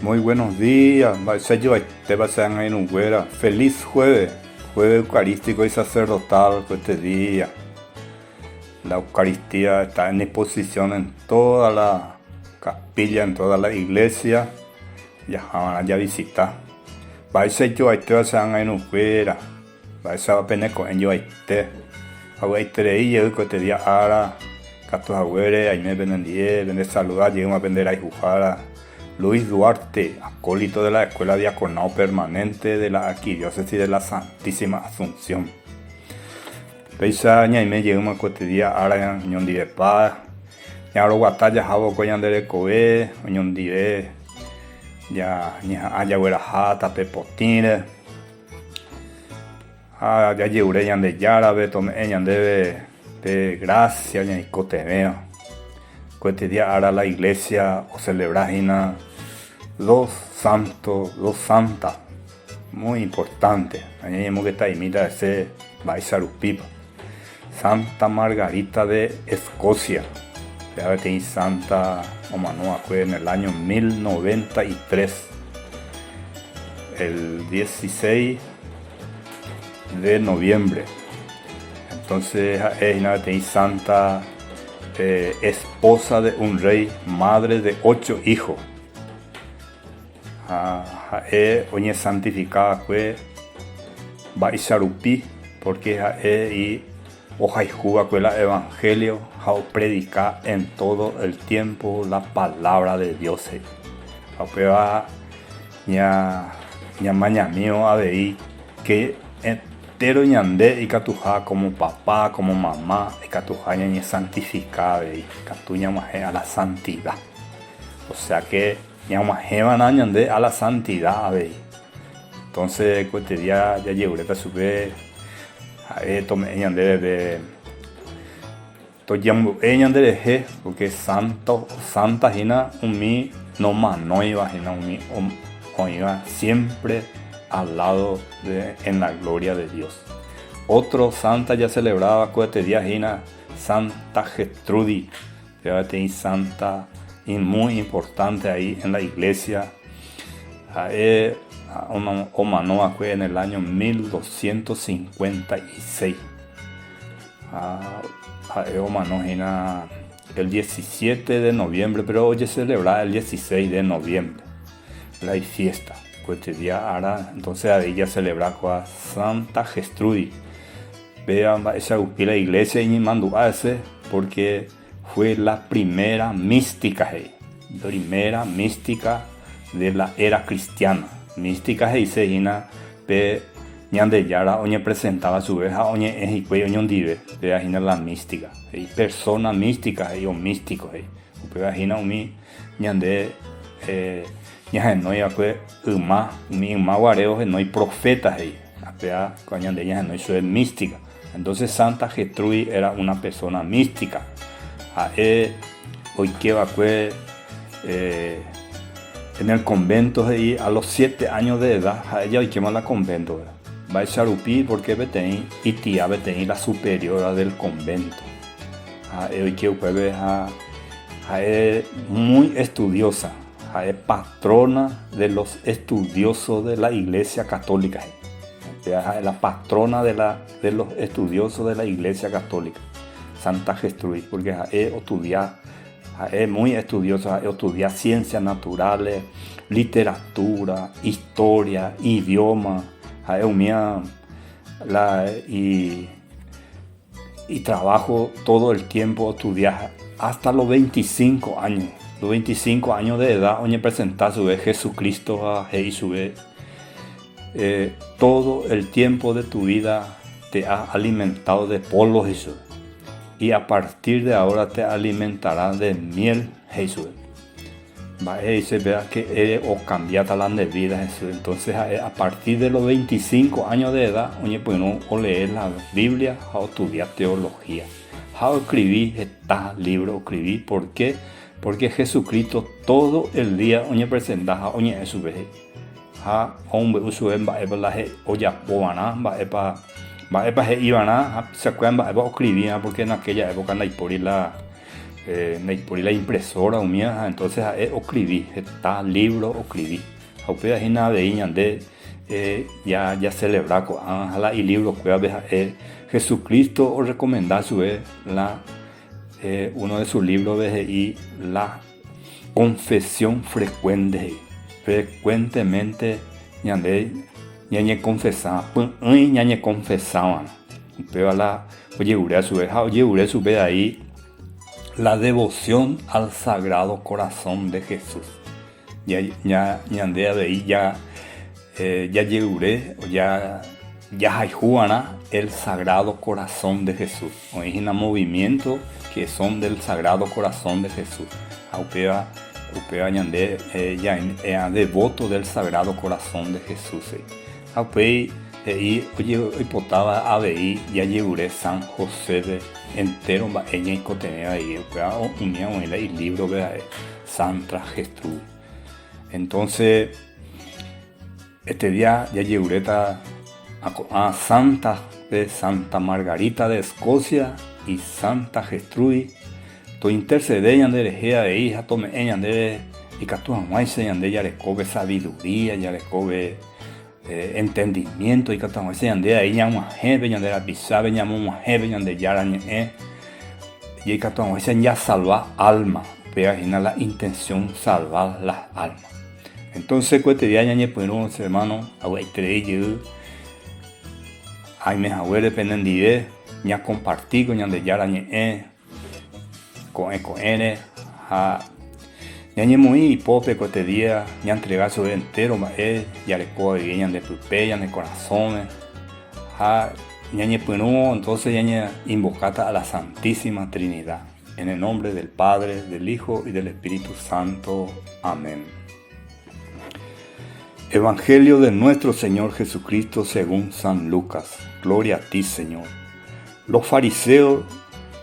Muy buenos días, mba'eichaijoaitépa che angirũnguéra. Feliz jueves, jueves eucarístico y sacerdotal ko este día. La Eucaristía está en disposición en toda la capilla, en toda la iglesia. Jahava'erã javisita. Mba'eichaijoaitépa che angirũnguéra. Mba'éichapa pene ko'ẽ joaite. Avy'aiterei jey ko este día ára katu haguére aime penendie, pende saluda jeýma pende rayhuhára Luis Duarte, acólito de la Escuela Diaconado Permanente de la Arquidiócesis de la Santísima Asunción. Péicha ñaime jeýma ko este día ára ñondivepa, ñaroguata jahávo ko ñande rekove oñondive ñaha'ã jagueraha tape potĩre. Ha jajeure Ñandejárape tome'ẽ ñandéve pe grásia ñaikotevẽva. Ko este día ára la iglesia ocelebra hína dos santos, dos santas muy importante. Añeñemongetaimíta hese mba'éicha rupípa. Santa Margarita de Escocia, péva peteĩ santa omano va'ekue en el año 1093, el 16 de noviembre. Entonces ha'e hína peteĩ santa esposa de un rey, madre de ocho hijos. Ha ha'e oñesantifika va'ekue mba'éicha rupi, pórke ha'e he'i ohayhu va'ekue la evanhélio ha opredika en tódo el tiémpo la palávra de Dios he'i. Ha upéva ñamañamívo avei ke entéro ñande ikatuha kómo papa, kómo mama, ikatuha ñañesantifika avei, ikatu ñag̃uahẽ a la santida. Osea ke Ñag̃uahẽva'erã ñande a la santida avei. Entonces ko este día jajeruréta chupe ha'e tome'ẽ ñandéve pe tojambo'e ñanderehe porque santo santa hína umi nomanóiva hína umi oĩva siempre al lado de en la gloria de Dios. Otro santa jacelebráva ko este día hína Santa Gertrudis. Péva peteĩ sánta muy importante ahí en la iglesia. Ha'e omano va'ekue en el año 1256. Ha ha'e omano hína el 17 de noviembre, pero ojecelebra el 16 de noviembre la ifiesta. Ko día ára, entonces avei jacelebra kóva Santa Gertrudis. Péva mba'eicharupi la iglesia iñemandu'a hese porque fue la primera mística he'i, primera mística de la era cristiana. Mística he'ise hína pe Ñandejára oñepresentáva chupe ha oñe'ẽ hikuái oñondive, péva hína la mística. He'i persona mística he'i o místico he'i. Upéva hína umi ñande ñahenói va'ekue yma, umi yma guare ohenói profeta he'i. Upéva ñande ñahenói chupe mística. Entonces Santa Gertrudis era una persona mística. Ha'e oike va'ekue en el convento he'i a los siete años de edad ha'e ja oikéma la convento-pe. Mba'éicha rupi porque peteĩ itia peteĩ la superiora del convento. Ha'e oike upépe ha ha'e muy estudiosa. Ha'e patrona de los estudiosos de la Iglesia Católica. Upéva ha'e la patrona de la de los estudiosos de la Iglesia Católica, Santa Gertrudis, porque ha'e ostudia, ha'e muy estudiosa, ha'e ostudia ciencias naturales, literatura, historia, idioma, ha'e umía la i Itrabajo todo el tiempo ostudia hasta los 25 años. Los 25 años de edad oñepresenta chupe Jesucristo ha he'i chupe, Todo el tiempo de tu vida te has alimentado de polvo, he'i chupe, y a partir de ahora te alimentará de miel, he'i chupe. Mba'e he'ise péva ke ere okambiáta la nde vida Jesús. Entonces ha'e a partir de los 25 años de edad oñepyrũ olee la Biblia ha ostudia teología. Ha oescribi heta libro oescribi, ¿por qué? Porque Jesucristo todo el día oñepresenta ha oñe'ẽ chupe he'i. Ha omombe'u chupe mba'épa la ojapo va'erã, mba'épa mba'épa he'i va'erã ha chakue mba'épa oescribi va'erã porque en aquella época ndaipóri la. Ndaipóri la impresora umíva ha entonces ha'e oskrivi, heta lívro oskrivi. Ha upéva hína avei ñande jacelebra ko'ág̃a ha la ilivrokuérape ha'e Jesucristo orrekomenda chupe la uno de sus libros-pe he'i la confesión frecuente he'i. Frecuentemente ñande ñañekonfesa, py'ỹi ñañekonfesava'erã. Upéva la ojerure chupe ha ojerure chupe avei la devoción al Sagrado Corazón de Jesús. Ñande avei jajerure jahayhuva'erã el Sagrado Corazón de Jesús. Oĩ hína movimiento que son del Sagrado Corazón de Jesús. Ha upéva upéva ñande ja'e devoto del Sagrado Corazón de Jesús. Ha upéi he'i oipotáva avei jajerure San José-pe entéro mba'e ñaikotevẽva avei. Upéva umíva oĩ la ilívrope ha'e. Santa Gertrude. Entonces, este día jajeruréta a ko'ã santa pe Santa Margarita de Escocia y Santa Gertrudis tointercede ñanderehe avei ha tome'ẽ ñandéve ikatu hag̃uáicha ñande jareko pe sabiduría, jareko pe entendimiento ikatu hag̃uáicha ñande avei ñag̃uahẽ pe ñande rapichápe, ñamog̃uahẽ pe Ñandejára ñe'ẽ, jaikatu hag̃uáicha jasalva alma, upéva hína la intención salvar las almas. Entonces ko este día ñañepyrũ che hermano, avy'aiterei jey aime haguére penendive ñakomparti ko Ñandejára ñe'ẽ Ko'ẽ ko'ẽre ha ñañemoĩ ipópe ko este día ñantrega chupe entéro mba'e jarekóva guive ñande pype, ñane korasõme ha ñañepyrũvo entonces ñañeinvokáta a la Santísima Trinidad. En el nombre del Padre, del Hijo y del Espíritu Santo. Amén. Evangelio de nuestro Señor Jesucristo según San Lucas. Gloria a ti, Señor. Los fariseos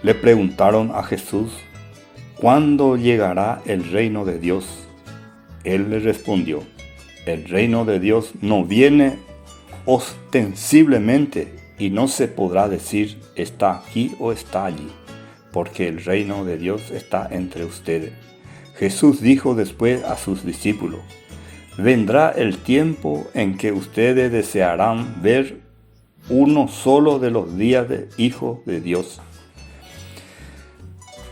le preguntaron a Jesús, ¿cuándo llegará el reino de Dios? Él le respondió, el reino de Dios no viene ostensiblemente y no se podrá decir está aquí o está allí, porque el reino de Dios está entre ustedes. Jesús dijo después a sus discípulos, vendrá el tiempo en que ustedes desearán ver uno solo de los días del Hijo de Dios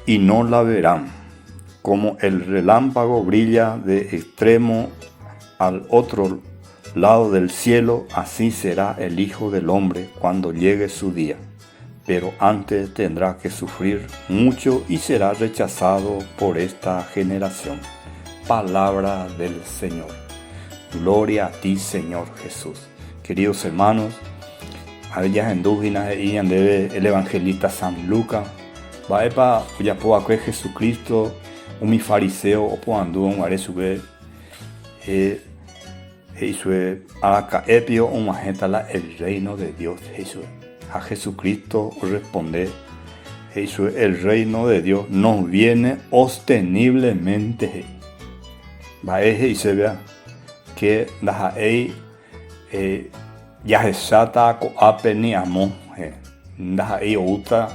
y no la verán, como el relámpago brilla de extremo al otro lado del cielo, así será el Hijo del Hombre cuando llegue su día. Pero antes tendrá que sufrir mucho y será rechazado por esta generación. Palabra del Señor. Gloria a ti, Señor Jesús. Queridos hermanos, jahendu hína he'i ñandéve el evangelista San Lucas, mba'épa ojapo va'ekue Jesucristo umi fariseo oporandu guare chupe he'i chupe araka'e pio og̃uahẽta la el reino de Dios he'i chupe. Ha Jesucristo orresponde he'i chupe el reino de Dios no viene osteniblemente he'i. Mba'e he'ise péva? Ke ndaha'éi jahecháta ko'ápe ni amo, ndaha'éi oúta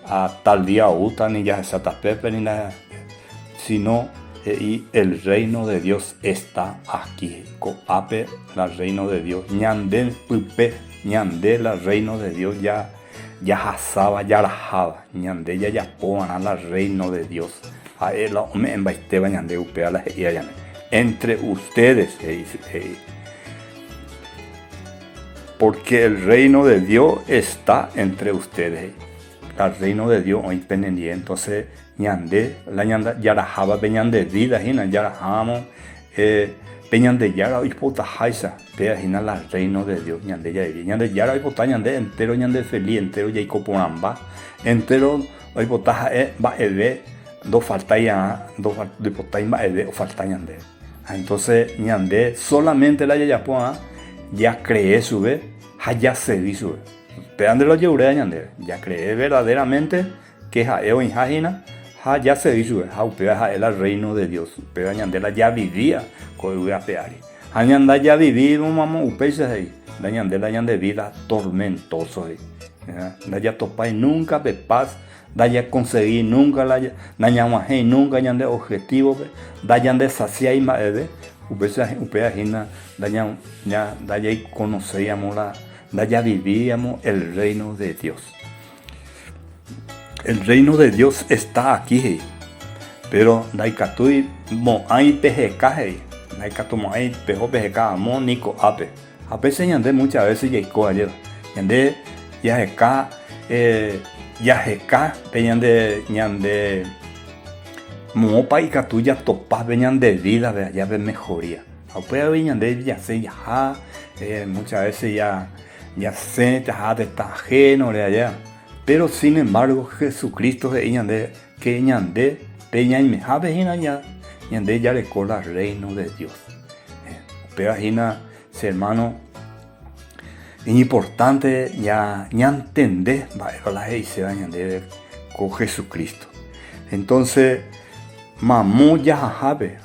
a tal día oúta ni jahecháta pépe ni sino he'i el reino de Dios está aquí, ko'ápe la reino de Dios, ñande pype, ñande la reino de Dios jahasáva, jaraháva, ñande jajapova'erã la reino de Dios, ha'e la ome'ẽmbaitéva ñande upéva la he'íva ñande, entre ustedes he'i, porque el reino de Dios está entre ustedes he'i, la reino de Dios oĩ penendie, entonces ñande la jaraháva pe ñande vida hína, jaraháramo pe Ñandejára oipotaháicha, péva hína la reino de Dios ñande javivi. Ñandejára oipota ñande entéro ñande feliz, entéro jaiko porãmba, entéro oipota ha'e mba'eve ndofaltai'arã, ndoipotái mba'eve ofalta ñandéve. Ha entonces ñande solamente la jajapo'arã jacree chupe ha jasegi chupe. Péva nde la ojeruréva ñandéve, jacree verdaderamente ke ha'e oĩha hína ha jasegi chupe, ha upéva ha'e la Reino de Dios, upéva ñande la javivíva ko yvy ape ári. Ha ñandajavivívo mamo upéicha he'i, ndañande la ñande vida tormentoso he'i, ndajatopái nunca pe paz. Ndajaconsegui nunca la nañag̃uahẽi nunca ñande objetivo-pe, ndajandesasiái mba'eve, upéicha upéva hína ndajaiconoséiramo la ndajavivíriramo el reino de Dios. El reino de Dios está aquí he'i, pero ndaikatúi mo'ãi peheka he'i, ndaikatumo'ãi peho peheka amo ni ko'ápe. Ha péicha ñande muchas veces jaiko ajéva, ñande jaheka jaheka pe ñande ñande moõpa ikatu jatopa pe ñande vida-pe aja pe mejoría. Ha upéva avei ñande jasẽ jaha muchas veces ja Ñasẽ jaha tetã ahénore aja. Péro sin embargo Jesucristo he'i ñande ke ñande pe ñaimehápe hína ñande jareko la Reino de Dios. Upéva hína che hermano iñimportánte ñantende mba'épa la he'iséva ñandéve ko Jesucristo. Entonces mamo jahahápe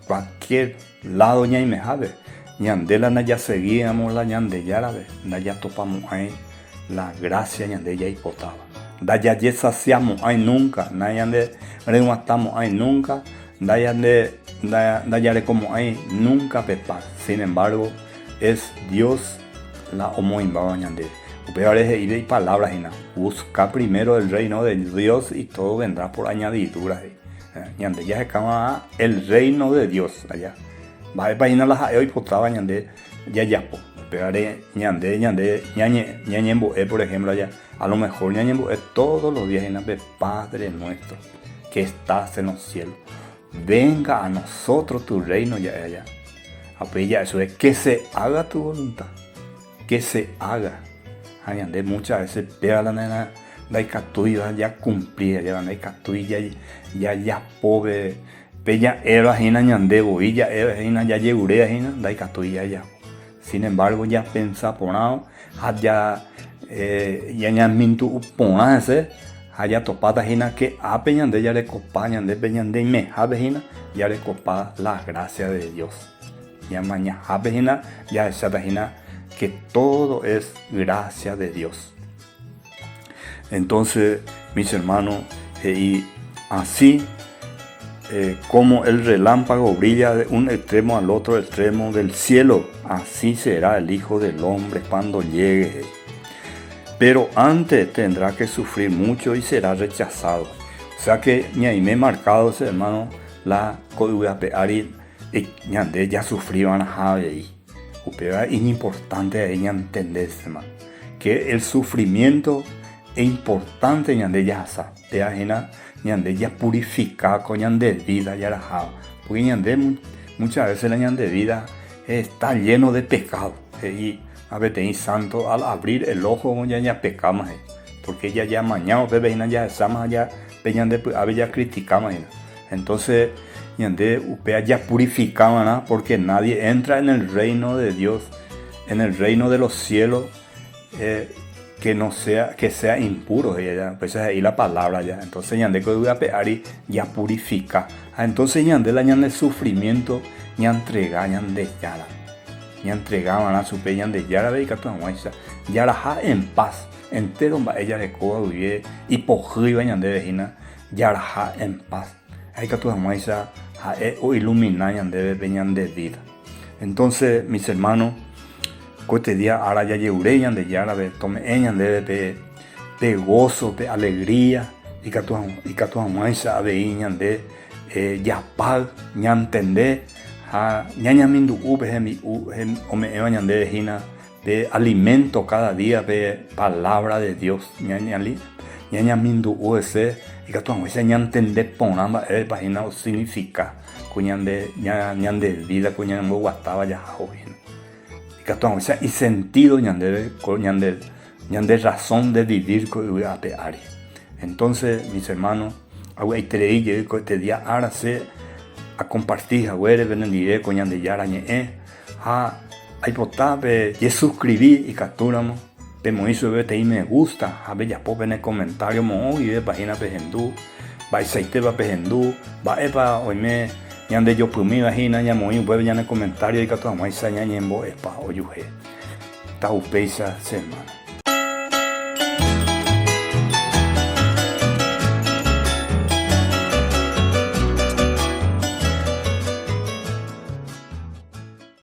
cualquier Ládo ñaimehápe, ñande la ndajaseguíramo la Ñandejárape, ndajatopamo'ãi la grásia ñande jaipotáva. Ndajajesasiamo'ãi núnka, nañanderyg̃uatãmo'ãi núnka, ndajarekomo'ãi núnka pe paz. Sin embargo, es Dios la omoĩmbáva ñandéve. Upévare he'ive ipalávra hína, Busca primero el reino de Dios y todo vendrá por añadidura, he'i. Ñande jahekáva el reino de Dios aja. Mba'épa hína la ha'e oipotáva ñande jajapo. Upévare ñande ñande ñañembo'e por ejemplo aja, a lo mejor ñañembo'e todos los días hína pe Padre nuestro que estás en los cielos, venga a nosotros tu reino ja'e aja. Ha upéi ja'e chupe que se haga tu voluntad. Que se haga. Ha ñande muchas veces péva la ndaikatúiva jacumpli, ajépa ndaikatúi jajapo pe ja'éva hína ñande voi ja'éva hína jajeruréva hína ndaikatúi jajapo. Sin embargo japensa porã ha ñañamindu'u porã hese ha jatopáta hína ke ápe ñande jarekopa ñande pe ñande imehápe hína jarekopa la gracia de Dios. Ñamañahápe hína jahecháta hína que todo es gracia de Dios. Entonces, mis hermanos, he'i así eh, como el relámpago brilla de un extremo al otro extremo del cielo, así será el Hijo del Hombre cuando llegue. Pero antes tendrá que sufrir mucho y será rechazado. O sea que ñaime marcado, hermano, la ko yvy ape ári Ñande jasufri va'erãha avei. Upéva iñimportánte avei ñantende, hermano, ke el sufrimiento importante ñande jahasa. Péva hína ñande japurifika ko ñande vida jaraháva. Porque ñande muchas veces la ñande vida está lleno de pecado. He'i ha peteĩ santo al abrir el ojo ñañapekáma he'i. Porque jajamaña upépe hína jahecháma ha pe ñande py'ápe jakritikáma hína. Entonces ñande upéva japurifica va'erã porque nadie entra en el reino de Dios, en el reino de los cielos eh, que no sea, que sea impuro, he'i aja, upéicha he'i la palabra aja. Entonces ñande ko yvy ape ári japurifica. Ha entonces ñande la ñane sufrimiento ñantrega Ñandejára. Ñantrega va'erã chupe Ñandejárape ikatu hag̃uáicha jaraha en paz entero mba'e jarekóva guive ipohýiva ñandéve hína. Jaraha en paz ha ikatu hag̃uáicha ha'e oilumina ñandéve pe ñande vida. Entonces, mis hermanos, ko este día ára jajeure Ñandejárape tome'ẽ ñandéve pe pe gozo, pe alegría, ikatu ikatu hag̃uáicha avei ñande japáy, ñantende ha ñañamindu'u pe hembi'u ome'ẽva ñandéve hína Pe alimento cada día pe palabra de Dios ñañamindu'u hese ikatu hag̃uáicha ñantende porã mba'érepa hína osignifica ko ñande ñande vida ko ñamboguatáva jahávo hína. Ikatu hag̃uáicha isentido ñandéve ko ñande ñande razón de vivir ko yvy ape ári. Entonces, mis hermanos, avy'aiterei jey ko este día ára che akomparti haguére penendive ko Ñandejára ñe'ẽ Ha aipota pe jesuskrivi ikatúramo, pemoĩ chupe peteĩ me gusta ha pejapo pene komentario moõ guivépa hína pehendu, mba'eichaitépa pehendu, mba'épa oime ñandejopymíva hína ñamoĩ upépe ñane komentario ikatu hag̃uáicha ñañembo'epa ojuhe. Taupéicha che hermano.